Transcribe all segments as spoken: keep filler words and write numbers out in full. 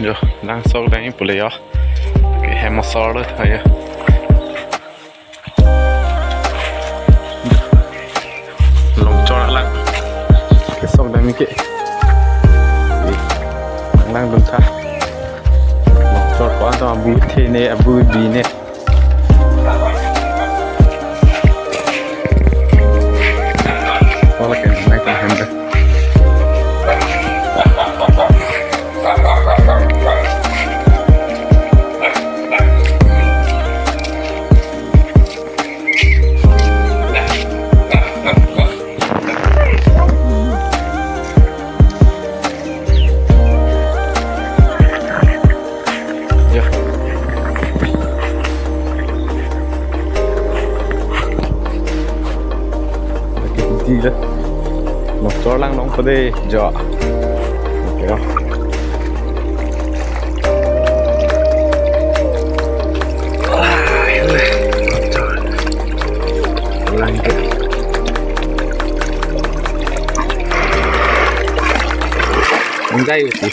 Jo, langsok dang pule jo. Ke hem asor lo tha jo. Longchor alang. Kesok dam ke. Langdun tha. Longchor ko-an to abu the ne, abu bi ne. Wala ke nai ta hem de. Ya. Lagi inti dah. Motor lang nong pade jo. Oke. Langke. Enggak itu.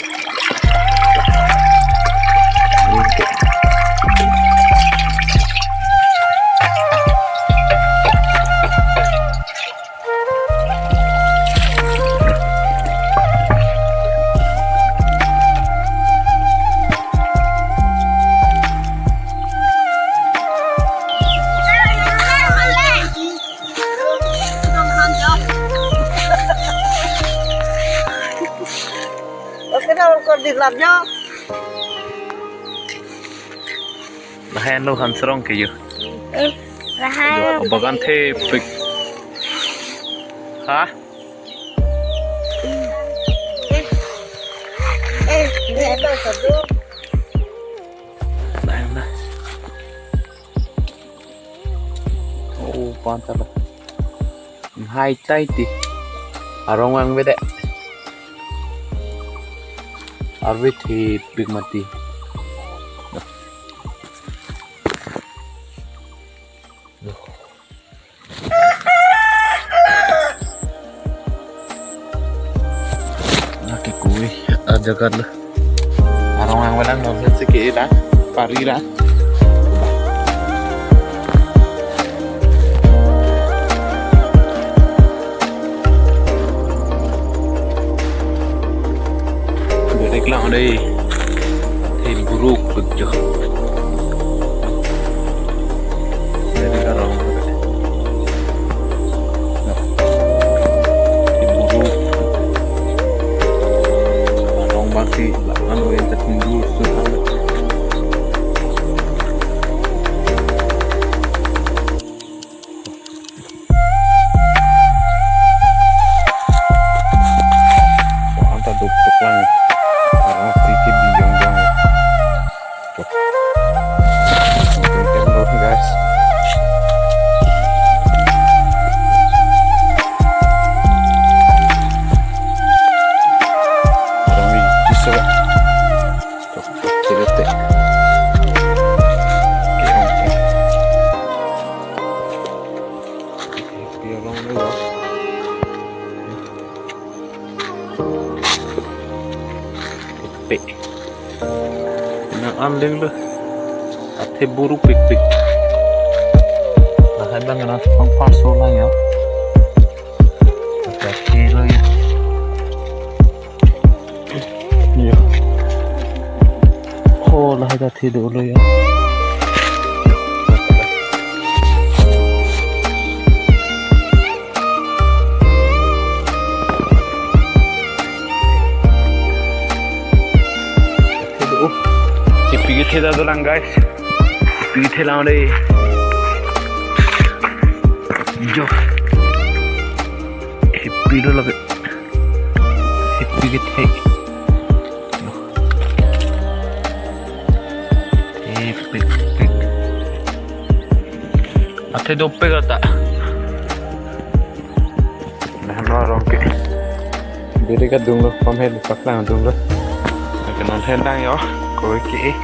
Oke dah, oke di gelapnya. Lahai anu Hansrong ke yo. Eh, lahai. Yo, bagan thepik. Ha? Eh, eh, eh, itu satu. Nah, nah. Oh, pantar lah. Hai tai ti. Arong ang bede. Arve thepik mati. Lake kui ajagan lo. Arong ang walang nonse ke la, pari la. Direct lang dei. Thil buruk bejo. Direct arong. Thil buruk. Arong bangsi la anu enta tindu sun anu. Anta duk duk lang. Arong si ke bijong jong. Tuh. Oke, turun, guys. Arong di, di sini. Tuh, sini teh. Oke, oke. Oke, arong dei ya. Pe. Nang an ding lo. Athe buruk pikpik. Lahai bang na pang parso lang ya. Athe lo ya. Iya. Oh, lahai ta thi dolo ya. Thi do. Kepi kethe ta dolang, guys. Kepi kethe lang dei. Jo. Kepi do lagi. Kepi kethe. Thepik pik. Athe dopik ata. Nah, no arong ke. Diri ka dunglo, pamhel paklang dunglo. Ke non helang yo, koi ke.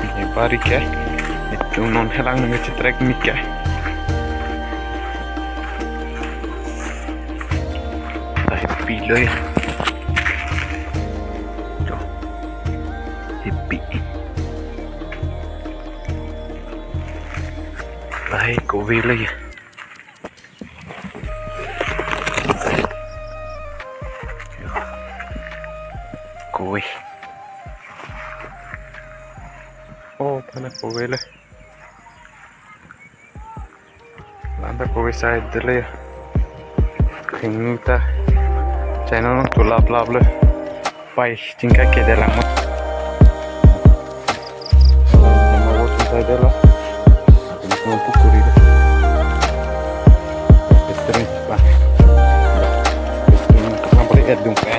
Ini bari ke. Itu non helang nang ke cetrek mik ke. Lahai pilo ya. Kove lo ya. Kove. Oh, pana kove lo. Lanta kove side dele. Kengni ta channel nang tulap lap le. Pai chingka kede lang mo. Channel wo tu side dele. Ini semua pukuri le. Sering pa. Sering kenapa le edung pa.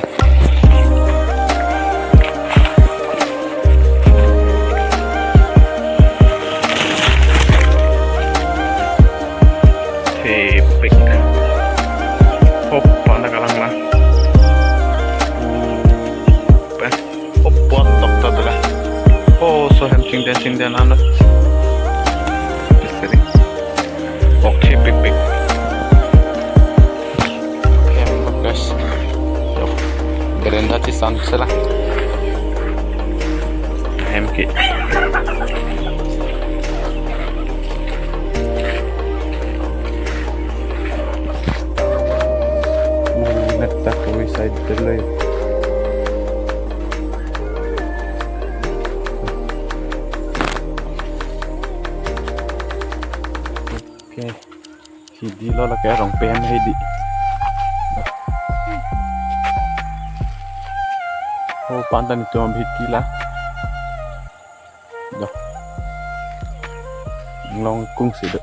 Thepik. Hop, panda kalang lang. Pen. Hop, pot tok ta dala. Oh, so hem chingden chingden ano. Sering. Ok, thepik pik. Guys, yo, berenda chesan sela. Hem ke. Uh, neta kove side dele. Okay. Hidi lo lake arong pen hidi. Oh, panta netum abhiti la. Do. Inglong kung si do.